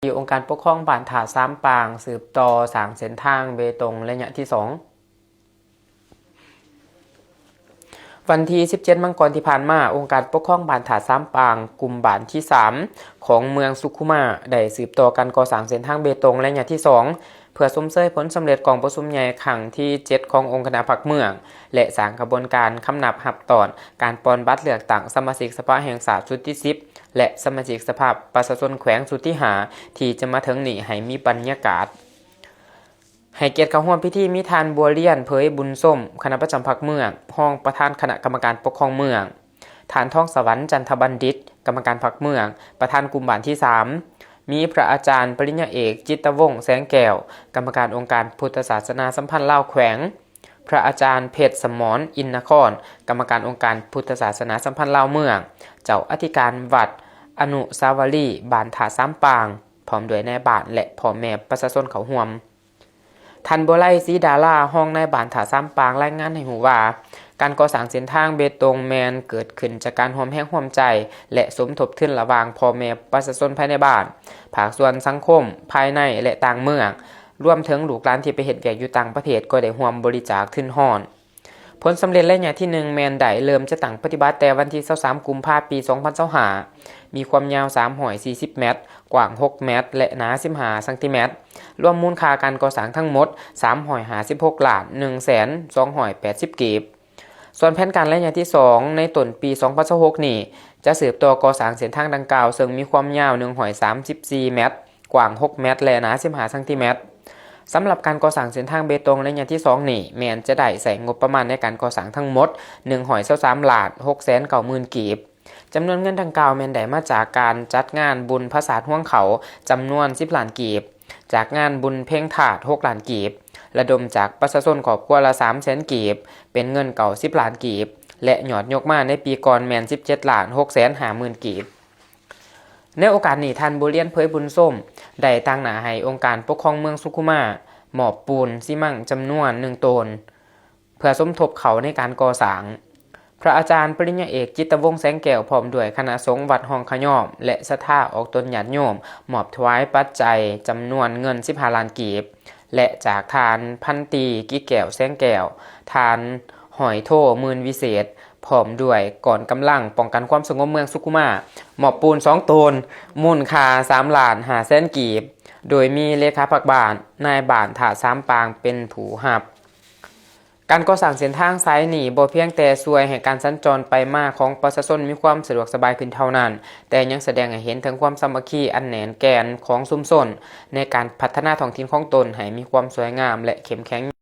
ທີ່ອົງການປົກຄອງບ້ານທ່າສາມປາງ ສືບຕໍ່ສ້າງເສັ້ນທາງເບຕົງໄລຍະທີສອງ. ວັນທີສິບເຈັດ ມັງກອນທີ່ຜ່ານມາ, ອົງການປົກຄອງບ້ານທ່າສາມປາງ ກຸ່ມບ້ານທີສາມ ຂອງເມືອງສຸຂຸມາ ໄດ້ສືບຕໍ່ການກໍ່ສ້າງເສັ້ນທາງເບຕົງໄລຍະທີສອງ ເພື່ອຊົມເຊີຍຜົນສຳເລັດກອງປະຊຸມໃຫຍ່ຄັ້ງທີເຈັດ ຂອງອົງຄະນະພັກເມືອງ ແລະ ສ້າງຂະບວນການຄຳນັບຮັບຕ້ອນການປ່ອນບັດເລືອກຕັ້ງສະມາຊິກສະພາແຫ່ງຊາດຊຸດທີສິບ ແລະ ສະມາຊິກສະພາປະຊາຊົນແຂວງຊຸດທີຫ້າ ທີ່ຈະມາເຖິງນີ້ໃຫ້ມີບັນຍາກາດ. ໃຫ້ກຽດເຂົ້າຮ່ວມພິທີມີທ່ານ ບົວລຽນ ເຜີຍບຸນຊົມ ຄະນະປະຈຳພັກເມືອງ, ຮອງປະທານຄະນະກຳມະການປົກຄອງເມືອງ, ທ່ານ ທອງສະຫວັນ ຈັນທະບັນດິດ ກຳມະການພັກເມືອງ, ປະທານກຸ່ມບ້ານທີສາມ, ມີພະອາຈານປະລິນຍາເອກ ຈິດຕະວົງ ແສງແກ້ວ ກຳມະການອົງການພຸດທະສາສະໜາສຳພັນລາວແຂວງ, ພະອາຈານ ເພັດສະໝອນ ອິນນະຄອນ ກຳມະການອົງການພຸດທະສາສະໜາສຳພັນລາວເມືອງ, ເຈົ້າອະທິການວັດອະນຸສາວະລີບ້ານທ່າສາມປາງ ພ້ອມດ້ວຍນາຍບ້ານ ແລະ ພໍ່ແມ່ປະຊາຊົນເຂົ້າຮ່ວມ. ທ່ານ ບົວໄລ ສີດາລາ ຮອງນາຍບ້ານທ່າສາມປາງ ລາຍງານໃຫ້ຮູ້ວ່າ ການກໍ່ສ້າງເສັ້ນທາງເບຕົງແມ່ນເກີດຂຶ້ນຈາກການຮ່ວມແຮງຮ່ວມໃຈ ແລະ ສົມທົບທຶນລະຫວ່າງພໍ່ແມ່ປະຊາຊົນພາຍໃນບ້ານ, ພາກສ່ວນສັງຄົມພາຍໃນ ແລະ ຕ່າງເມືອງ, ລວມເຖິງລູກຫຼານທີ່ໄປເຮັດວຽກຢູ່ຕ່າງປະເທດກໍໄດ້ຮ່ວມບໍລິຈາກທຶນຮອນ. ຜົນສຳເລັດໄລຍະທີໜຶ່ງແມ່ນໄດ້ເລີ່ມຈັດຕັ້ງປະຕິບັດແຕ່ວັນທີຊາວສາມ ກຸມພາ ປີສອງພັນຊາວຫ້າ ມີຄວາມຍາວສາມຮ້ອຍສີ່ສິບແມັດ, ກວ້າງຫົກແມັດ ແລະ ໜາສິບຫ້າຊັງຕີແມັດ, ລວມມູນຄ່າການກໍ່ສ້າງທັງໝົດສາມຮ້ອຍຫ້າສິບຫົກລ້ານໜຶ່ງແສນສອງຮ້ອຍແປດສິບກີບ. ສ່ວນແຜນການໄລຍະທີສອງ ໃນຕົ້ນປີສອງພັນຊາວຫົກນີ້ ຈະສືບຕໍ່ກໍ່ສ້າງເສັ້ນທາງດັ່ງກ່າວ ເຊິ່ງມີຄວາມຍາວໜຶ່ງຮ້ອຍສາມສິບສີ່ແມັດ, ກວ້າງຫົກແມັດ ແລະ ໜາສິບຫ້າຊັງຕີແມັດ. ສຳລັບການກໍ່ສ້າງເສັ້ນທາງເບຕົງໄລຍະທີສອງນີ້ ແມ່ນຈະໄດ້ໃຊ້ງົບປະມານໃນການກໍ່ສ້າງທັງໝົດໜຶ່ງຮ້ອຍຊາວສາມລ້ານຫົກແສນເກົ້າໝື່ນກີບ. ຈຳນວນເງິນດັ່ງກ່າວແມ່ນໄດ້ມາຈາກການຈັດງານບຸນພະສາດຮວງເຂົ້າຈຳນວນສິບລ້ານກີບ, ຈາກງານບຸນເພັງທາດຫົກລ້ານກີບ, ລະດົມຈາກປະຊາຊົນຄອບຄົວລະສາມແສນກີບ ເປັນເງິນເກົ້າສິບລ້ານກີບ ແລະ ຍອດຍົກມາໃນປີກ່ອນແມ່ນສິບເຈັດລ້ານຫົກແສນຫ້າໝື່ນກີບ. ໃນໂອກາດນີ້ ທ່ານ ບົວລຽນ ເຜີຍບຸນຊົມ ໄດ້ຕາງໜ້າໃຫ້ອົງການປົກຄອງເມືອງສຸຂຸມາ ມອບປູນຊີມັງຈຳນວນໜຶ່ງໂຕນ ເພື່ອສົມທົບເຂົ້າໃນການກໍ່ສ້າງ. ພະອາຈານປະລິນຍາເອກ ຈິດຕະວົງ ແສງແກ້ວ ພ້ອມດ້ວຍຄະນະສົງວັດຮ່ອງຂະຍອມ ແລະ ສັດທາອອກຕົນຍາດໂຍມ ມອບຖວາຍປັດໄຈຈຳນວນເງິນສິບຫ້າລ້ານກີບ ແລະ ຈາກທ່ານພັນຕີ ກິແກ້ວ ແສງແກ້ວ, ທ່ານຮ້ອຍໂທ ໝື່ນວິເສດ ພ້ອມດ້ວຍກອງກຳລັງປ້ອງກັນຄວາມສະຫງົບເມືອງສຸຂຸມາ ມອບປູນສອງໂຕນ ມູນຄ່າສາມລ້ານຫ້າແສນກີບ ໂດຍມີເລຂາພັກບ້ານ, ນາຍບ້ານທ່າສາມປາງເປັນຜູ້ຮັບ. ການກໍ່ສ້າງເສັ້ນທາງສາຍນີ້ບໍ່ພຽງແຕ່ຊ່ວຍໃຫ້ການສັນຈອນໄປມາຂອງປະຊາຊົນມີຄວາມສະດວກສະບາຍຂຶ້ນເທົ່ານັ້ນ, ແຕ່ຍັງສະແດງໃຫ້ເຫັນເຖິງຄວາມສາມັກຄີອັນແໜ້ນແກ່ນຂອງຊຸມຊົນ ໃນການພັດທະນາທ້ອງຖິ່ນຂອງຕົນໃຫ້ມີຄວາມສວຍງາມ ແລະ ເຂັ້ມແຂງ